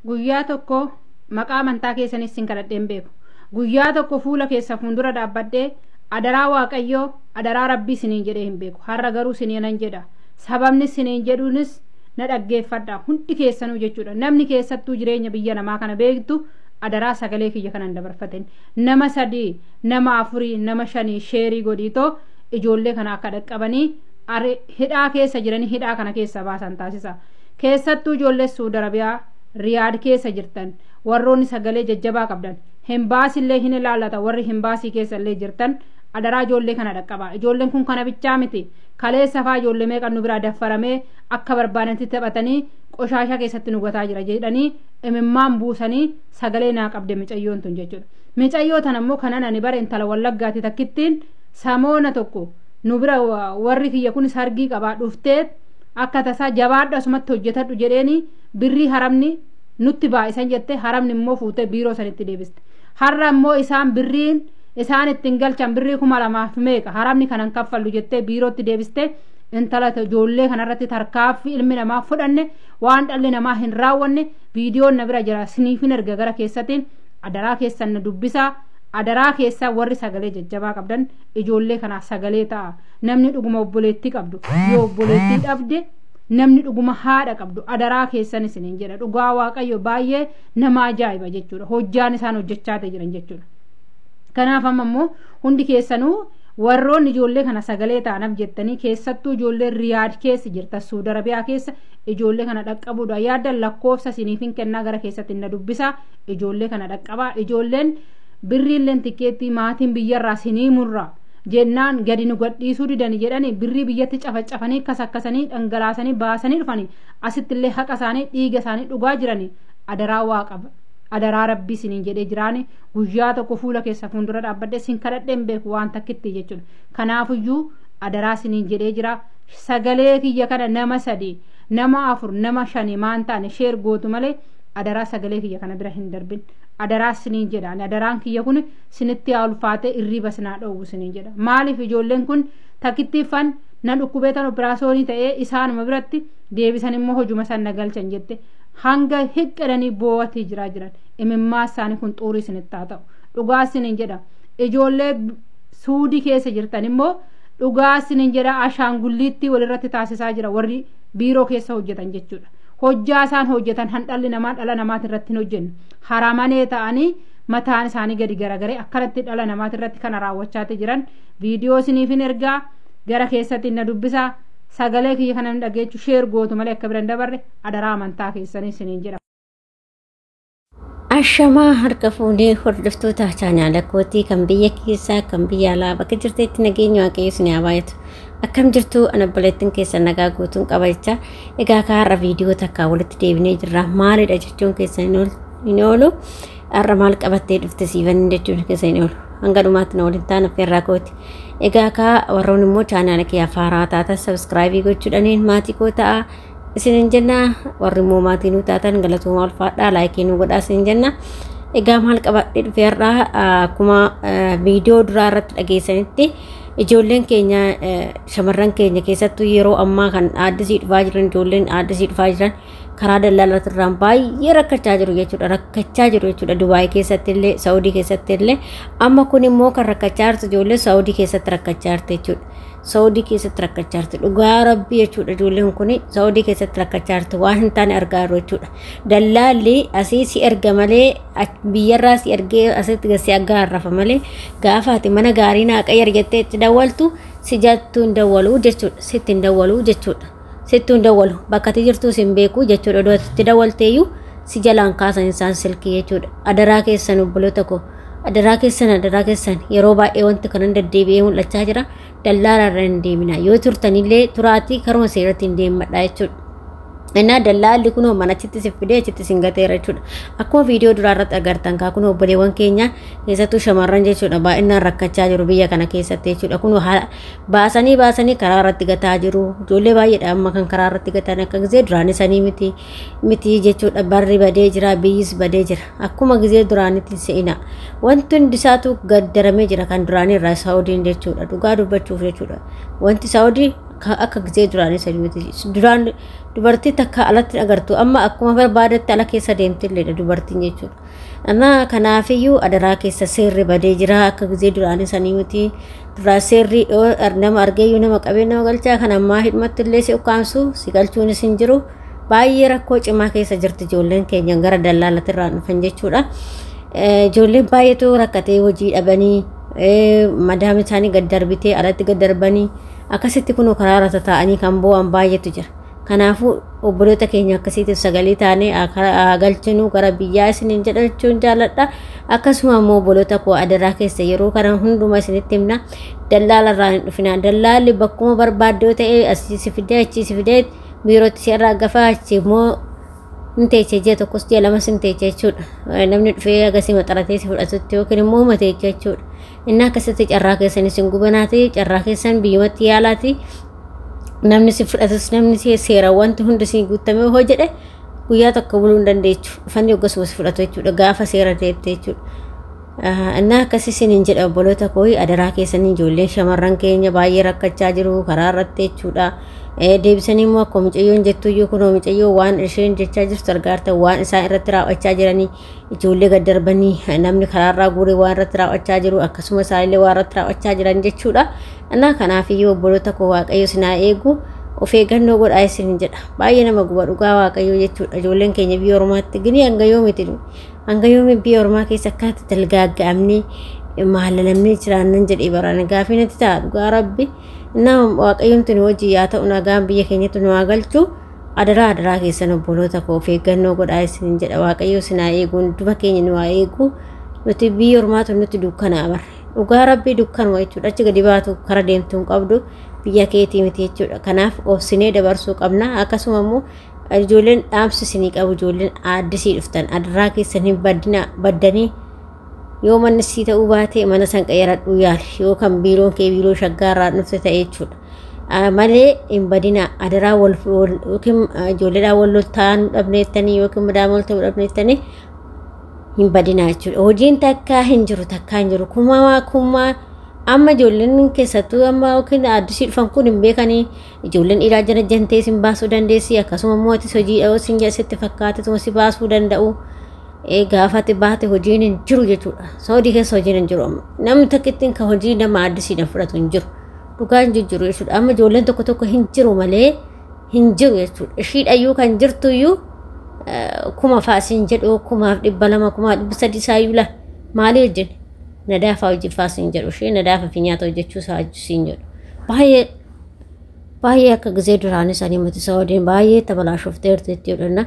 Guyyaa tokko maqaa amantaa keessanis sin kadhadhee hin beeku. Guyyaa tokko fuula keessa fuuldura dhaabbadhee adaraa Waaqayyoo, adaraa Rabbii siniin jedhee hin beeku. Har'a garuu siniinan jedha. Sababni siniin jedhuunis na dhaggeeffadha hundi keessanuu jechuudha. Namni keessattuu jireenya biyya namaa kana beektu adaraa sagalee kiyya kanan dabarfateen nama 3, nama 4, nama 5 sheerii godhiitoo ijoollee kana akka dhaqqabanii hidhaa keessa jiranii hidhaa kana keessa baasan taasisa. Keessattuu ijoollee Suudi Arabiyaa Riyaad keessa jirtan, warroonni sagalee jajjabaa qabdan, hembaasillee hin ilaallata, warri hembaasii keessa illee jirtan adaraa ijoollee kana dhaqqabaa. Ijoolleen kun kana bichaa miti. Kaleessa faa ijoollee meeqa nu biraa daffaramee akka barbaadanitti taphatanii qoshaashaa keessatti nu gataa jira jedhanii imimmaan buusanii sagalee naa qabde micayyoon tun jechuudha. Micayyoo tan ammoo kanan ani bara intala Wallaggaati takkittiin samoona tokko nu bira warri kiyya kunis hargii qabaa dhuftee akka tasaa jabaadhu asumatti hojjetadhu jedheeni birrii haramni nutti baay'isan jette, haramni immoo fuutee biiroo sanitti deebiste. Har'a immoo isaan birriin isaan ittiin galchan birrii 2000 meeqa haramni kanan kaffallu jettee biirootti deebiste. Intala ijoollee kanarratti tarkaaffii ilmi namaa fudhanne waan dhalli namaa hin raawwanne viidiyoon na bira jira, siniifin erga gara keessatiin. Adaraa keessan na dubbisaa. Adaraa keessaa warri sagalee jajjabaa qabdan ijoollee kanaaf sagalee ta'a. Namni dhuguma obboleettii qabdu, yoo obboleettii dhabde namni dhuguma haadha qabdu adaraa keessan isiniin jedha. Dhugaa Waaqayyo baay'ee nama ajaa'iba jechuudha. Hojjaan isaan hojjechaa jiran jechuudha. Kanaaf amma immoo hundi keessanuu warroonni ijoollee kana sagalee ta'anaaf jettanii keessattuu ijoollee Riyaad keessa jirta, Suudi Arabiyaa keessa ijoollee kana dhaqqabuudha yaaddan lakkoofsa isiniifin kennaa, gara keessatti na dubbisaa, ijoollee kana dhaqqabaa. Ijoolleen birriilleen tikkeettii maatiin biyyarraa sinii murra jennaan gadi nu gadhiisuu didani jedhanii birrii biyyatti cafacafanii kasakkasanii dhangalaasanii baasanii dhufanii asitti illee haqa isaanii dhiiga isaanii dhugaa jiranii. Adaraa Waaqa, adaraa Rabbii siniin jedhee jiraani, guyyaa tokko fuula keessa fuuldura dhaabbadhee sin kadhadhee hin beeku waan takkitti jechuudha. Kanaafiyyuu adaraa siniin jedhee jira. Sagalee kiyya kana nama 3, nama 4, nama 5 maan taane share gootu malee adaraa sagalee kiyya kana bira hin darbin. Adaraa siniin jedha. Adaraan kiyya kun sinitti haa ulfaatee irriba sinaa dhoowwu siniin jedha. Maaliif ijoolleen kun takkittiiffan na dhukkubee tan opiraasoonii ta'ee isaanuma biratti deebisan immoo hojuma san na galchan jette hanga hiqqedhanii boo'atii jiraa jiran. Imimmaa isaanii kun xuurii isinitti haa ta'u. Dhugaa siniin jedha. Ijoollee Suudii keessa jirtan immoo dhugaa siniin jedha, ashaangulliitti walirratti taasisaa jira warri biiroo keessa hojjetan jechuudha. Hojjaa isaan hojjetan handhalli namaa dhala namaati irratti hin hojjennu. Haramanee ta'anii mataan isaanii gadi garagaree akkanatti dhala namaati irratti kana raawwachaati jiran. Viidiyoo isiniifin ergaa, gara keessatti na dubbisaa. Sagalee kiyya kana dhageechu share gootu malee akka biran dabarre adaraa amantaa keessanii isiniin jedha. Ashamaa harka fuunee hordoftoota chaanaala kootii kan biyya keessaa kan biyya alaa bakka jirtetti nageenya Waaqayyo isin haa baay'atu. Akkam jirtu? Ana obboleettiin keessan nagaa guutuun qaba jecha. Egaa har'a viidiyoo takkaa walitti deebinee jirra. Maalidha jechuun keessan hin oolu. Har'a maal qabattee dhufte siifanni jechuun keessan hin oolu. Hanga dhumaatti na waliin ta'an affeerraa kooti. Egaa kaa warroon immoo chaanaala kiyya haaraa taatan subscribe gochuudhaan maatii koo ta'a. Isinin jenna, warri immoo maatii nuu taatan galatooma, ulfaadhaa, like nuu godhaa isinin jenna. Egaa maal qabadhee dhufe har'aa? Akkuma viidiyoo duraa irratti dhageessanitti ijoolleen keenya, shamarran keenya, keessattuu yeroo ammaa kan aaddisii dhufaa jiran, ijoolleen aaddisii dhufaa jiran karaa daldalaatirraan baay'ee rakkachaa jiru jechuudha. Rakkachaa jiru jechuudha. Dubaayii keessatti illee, Saawudii keessatti illee. Amma kun immoo kan rakkachaa jirtu ijoollee Saawudii keessatti rakkachaa jirti jechuudha. Saawudii keessatti rakkachaa jirti. Dhugaa Rabbii jechuudha, ijoolleen kun Saawudii keessatti rakkachaa jirti. Waan hin taane argaa jiru jechuudha. Dallaalli asii si erga malee, biyyarraa si ergee asitti si aggaarrafa malee, gaafa ati mana gaarii naa qayyar jettee itti dawwaltu si jattuu hin dawwaluu jechuudha. Sitti hin dawwaluu jechuudha. Sitti hin dawwalu. Bakka ati jirtu si hin beeku jechuudha. Iddoo itti dawwalteeyyuu si jalaan kaasan isaan silkii jechuudha. Adaraa keessan obboloota koo. Adaraa keessan, adaraa keessan, yeroo baay'ee wanti kanan deddeebi'ee mul'achaa jira. Dallaala irra hin deemina. Yoo turtanillee turaatii karuma seeratti hin deemadha jechuudha. Innaa dallaalli kunoo mana achitti si fidee achitti si gateera jechuudha. Akkuma viidiyoo duraa irratti agartan kaa kunoo obboleewwan keenya keessattuu shamarran jechuudha baay'inaan rakkachaa jiru biyya kana keessatti jechuudha. Kunoo baasanii baasanii karaa irratti gataa jiru. Ijoollee baay'eedha amma kan karaa irratti gatan, akka gizee duraan isanii miti miti jechuudha. Barri badee jira, biyyis badee jira. Akkuma gizee duraanitti se'ina. Wanti hundisaatu gaddaramee jira kan duraanii irraa Saawudiin jechuudha. Dhugaa dubbachuuf jechuudha. Wanti Saawudii Akka gisee duraanii sanii miti. Duraan dubartii takka alatti agartu, amma akkuma barbaadetti ala keessa deemtilleedha dubartiin jechuudha. Amma kanaafiyyuu adaraa keessa seerri badee jira, akka gisee duraanii sanii miti. Duraa seerri nama argeeyyuu nama qabee nama galchaa, kan ammaa hidhumatti illee si ukkaamsu si galchuunis hin jiru. Baay'ee rakkoo cimaa keessa jirti ijoolleen keenya gara dallaalatirraa dhufan jechuudha. Ijoolleen baay'eetu rakkatee hojii dhabanii, madaama isaanii gad darbitee alatti gad darbanii, akkasitti kunoo karaa irra taa'anii kan boo'an baay'eetu jira. Kanaafuu obboloota keenya akkasiitiif sagalee taanee haa galchinu gara biyyaa isiniin jedhachuun jaalladha. Akkasuma immoo obboloota koo, adaraa keessa yeroo kana hunduma isinitti himna, dallaala irraa hin dhufina. Dallaalli bakkuma barbaaddoo ta'e asii si fidee achii si fidee biirootti si irraa gafaa, achi immoo hin teechee ji'a tokkos ji'a lamas hin teechee jechuudha. Namni dhufee agasii maxaratee si fudhatutti yookiin immoo huma teechee jechuudha. Inni akkasitti carraa keessan isin gubanaati, carraa keessan biyyumatti yaalaati. Namni si fudhatus, namni si seera wanti hundi si guutamee hoo jedhe guyyaa tokko buluu hin dandeechu. Uffanni hoggasuma si fudhatu jechuudha gaafa seera deebte jechuudha. Innaa akkasii isiniin jedha obboloota koo, adaraa keessanii ijoolleen shamarran keenya baay'ee rakkachaa jiru karaa irratti jechuudha. Deebisanii immoo akkuma mucayyoon jettuyyuu, kunoo mucayyoo waan isheen jechaa jirtu argaarta, waan isaan irratti raawwachaa jiranii, ijoollee gad darbanii namni karaarraa guuree waan irratti raawwachaa jiru, akkasuma isaanillee waan irratti raawwachaa jiran jechuudha. Innaa kanaafiyyuu obboloota koo, Waaqayyo isin haa eegu, of eeggannoo godhaa isin jedha. Baay'ee nama guba dhugaa Waaqayyo jechuudha. Ijoolleen keenya biyya ormaatti gini hanga yoomiti, hanga yoomi biyya ormaa keessa akkanatti dalgaagga'amnee maallalamnee jiraannan jedhee barana gaafii natti ta'a dhugaa Rabbi. Innaa Waaqayyoomti nu wajjin yaa ta'u, nagaan biyya keenyatti nu haa galchu. Adaraa adaraa keessan obboloota koo, of eeggannoo godhaa isin jedha. Waaqayyo isin haa eegu, hunduma keenya nu haa eegu. Nuti biyya ormaatu nutti dukkanaa barre. Dhugaa Rabbii dukkanuma jechuudha. Achi gadi baatu kara deemtu hin qabdu, biyya keetii miti jechuudha. Kanaaf obsinee dabarsuu qabna. Akkasuma immoo ijoolleen dhaamsi isinii qabu, ijoolleen aaddisii dhuftan, adaraa keessan hin baddina. Baddanii yoo manni sii ta'uu baate mana san qayyaradhuu yaali, yoo kan biiroon kee biiroo shaggaarraa dhufte ta'e jechuudha. Malee hin badina adaraa, wal yookiin ijoolleedhaan wal loltaan dhabneettanii yookiin madaama wal ta'uu dhabneettanii hin badina jechuudha. Hojiin takkaa hin jiru, takkaa hin jiru. Kumaa kumaa amma ijoolleen keessattuu amma yookiin addisii dhufan kun hin beekanii, ijoolleen dhiiraa jala jantee sin baasuu dandeessi, akkasuma immoo atis hojii dha'uu sin sitti fakkaate si baasuu danda'u. Gaafati baate hojiin hin jiru jechuudha. Saudii keessa hojiin hin jiru amma. Namni tokkittiin kan hojii nama addisiidhaan fudhatu hin jiru. Dhugaa hin jiru jechuudha. Amma ijoolleen tokko tokko hin jiru malee hin jiru jechuudha. Ishiidhayyuu kan jirtuyyuu 1000 faasiin jedhu, 1200, 1300 isaayyuu la maalii hojjenne nadaafaa hojii faasiin jedhu, ishee nadaafa fi nyaata hojjechuu isaa siin jedhu. Baay'ee baay'ee akka gisee duraanii sanii miti, Saudiin baay'ee tabalaashofteerti jechuudha.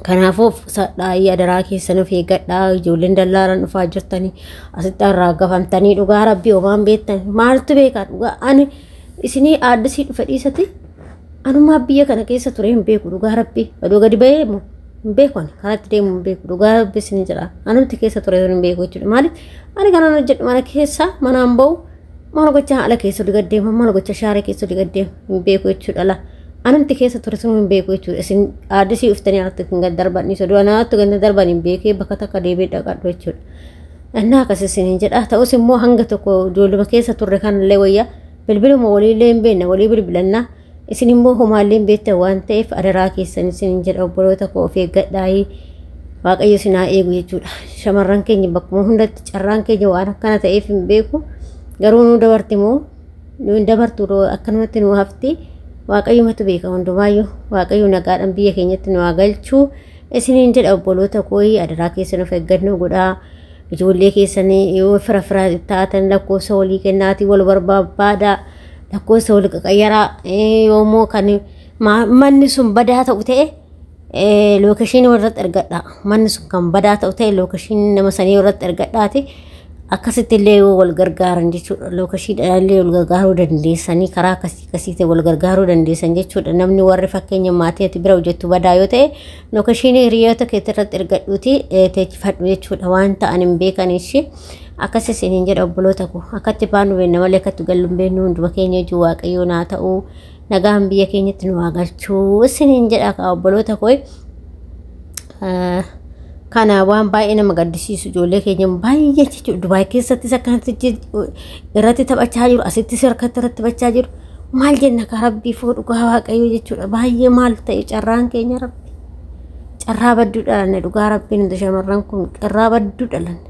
Kanaafuu sadhaayii adaraa keessan of eeggadhaa. Ijoolleen dallaalaan dhufaa jirtanii asitti arraagafamtanii, dhugaa Rabbii homaan beektan maaltu beekaa? Dhugaa ani isinii aaddisii dhufe dhiisati anumaa biyya kana keessa ture hin beeku, dhugaa Rabbii oduu gadi bahee moo hin beeku, ani karatti deemu hin beeku, dhugaa Rabbii isin jedha, anumti keessa ture hin beeku jechuudha. Maaliif ani kanan hojjedhu mana keessa manaan bahu, maal gochaa ala keessa olii gad deema, maal gocha shaaree keessa olii gad deema hin beeku jechuudha la. Anumti keessa ture sun hin beeku jechuudha. Isin aaddisii dhuftanii alatti kan gad darban ni soduu anaatti gad darban hin beekee bakka takka deebi'ee dhaqadhu jechuudha. Innaa akkas isiniin jedha. Ta'us immoo hanga tokko ijoolluma keessa turre kanallee wayyaa, bilbiluma waliillee hin beekna, walii bilbilannaa. Isin immoo homaallee hin beektan waan ta'eef adaraa keessan isiniin jedha obboloota koo, of eeggadhaayii, Waaqayyo isin haa eegu jechuudha. Shamarran keenya bakkuma hundatti carraan keenya waan akkana ta'eef hin beeku. Garuu nu dabarti moo nu hin dabartu, akkanumatti nu hafti. Waaqayyumatu beeka hundumaayyuu. Waaqayyo nagaadhaan biyya keenyatti nu haa galchuu. Isiniin jedha obboloota koo, adaraa keessan of eeggannoo godhaa. Ijoollee keessanii yoo fira fira taatan lakkoofsa walii kennaatii wal barbaadaa, lakkoofsa wal qaqayyaraa, yoommoo kan manni sun badaa ta'u ta'e location irratti argadha. Manni sun kan badaa ta'u ta'e location nama sanii irratti argadhaati. Akkasitti illee yoo wal gargaaran jechuudha. Locationdhaan illee wal gargaaruu dandeessanii, karaa akkasii akkasii ta'e wal gargaaruu dandeessan jechuudha. Namni warri fakkeenya maatii ati bira hojjettu badaa yoo ta'e location hiriyoota keetti irratti ergadhuuti teechifadhu jechuudha. Waan ta'an hin beekan ishee. Akkas isiniin jedha obboloota koo. Akkatti baanu beekna malee akkatti gallu hin beeknu. Hunduma keenya hojii Waaqayyoo naa ta'uu, nagaan biyya keenyatti nu haa galchuu isiniin jedha kaa obboloota koo. Kana waan baay'ee nama gaddisiisu, ijoollee keenya baay'ee jechuudha. Dubaay keessattis akkanatti irratti taphachaa jiru, asittis harkatti irratti taphachaa jiru. Maal jenna ka rabbii foo dhugaa waaqayyoo jechuudha. Baay'ee maal ta'e carraan keenya rabbi. Carraa badduu dhalanne dhugaa rabbiin nuti shamarran kun carraa badduu dhalanne.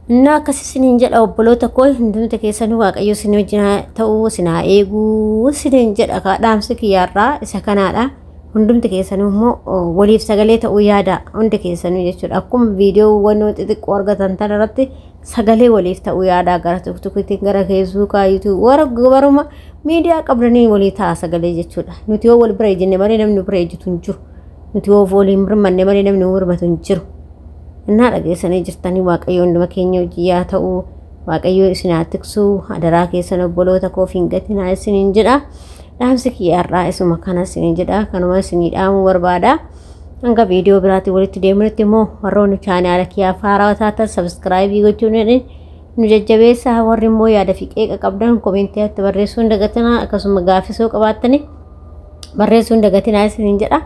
Innaa akkas isiniin jedha obboloota koo hundumti keessanuu waaqayyo isin wajjin ta'uu isin haa eeguu isiniin jedha kaa dhaamsi kiyyaarraa isa kanaadha. Hundumti keessanuu immoo waliif sagalee ta'uu yaada hundi keessanuu jechuudha. Akkuma viidiyoowwan xixiqqoo argatan tan irratti sagalee waliif ta'uu yaada gara tiktokiitiin gara feesbuukaa yuutuub warra baruma miidiyaa qabdanii walii ta'a sagalee jechuudha. Nuti yoo wal bira ejjenne malee namni bira ejjitu hin jiru. Nuti yoo waliin birmanne malee namni birmatu hin jiru. Innaa dhageessanii jirtanii waaqayyo hunduma keenya hojii yaa ta'u waaqayyo isin haa tiksu adaraa keessan obboloota koof hin gatinaa isiniin jedha. Dhaamsi kiyyaarraa isuma kana isiniin jedha kanuma isinii dhaamuu barbaada. Hanga viidiyoo biraatti walitti deemnutti immoo warroonni chaanaala kiyyaaf haarawaa taatan sabskraayibii gochuun nu jajjabeessaa warri immoo yaada fi qeeqa qabdan koomentiyaatti barreessuu hin dagatinaa akkasuma gaaffisoo qabaattanii barreessuu hin dagatinaa isiniin jedha.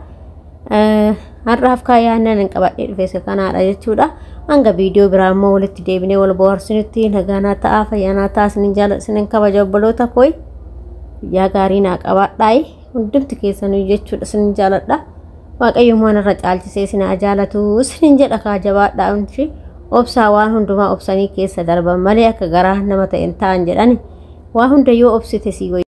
Har'aaf kaayyaan hin qabadhee dhufe isa kanaadha jechuudha. Hanga viidiyoo biraa immoo walitti deebinee wal bohaarsinutti nagaanaa ta'aa fayyaanaa ta'aa isinin jaalladha isinin kabaja obboloota kooyi. Guyyaa gaarii naa qabaadhaayi hundumti keessanuu jechuudha isinin jaaladha. Waaqayyo immoo irra caalchisee isin haa jaalatu isinin jedha kaa jabaadhaa hundi obsaa waan hundumaa obsanii keessa darban malee akka garaa nama ta'e hin ta'an jedhani waa hunda yoo obsite sii wayya.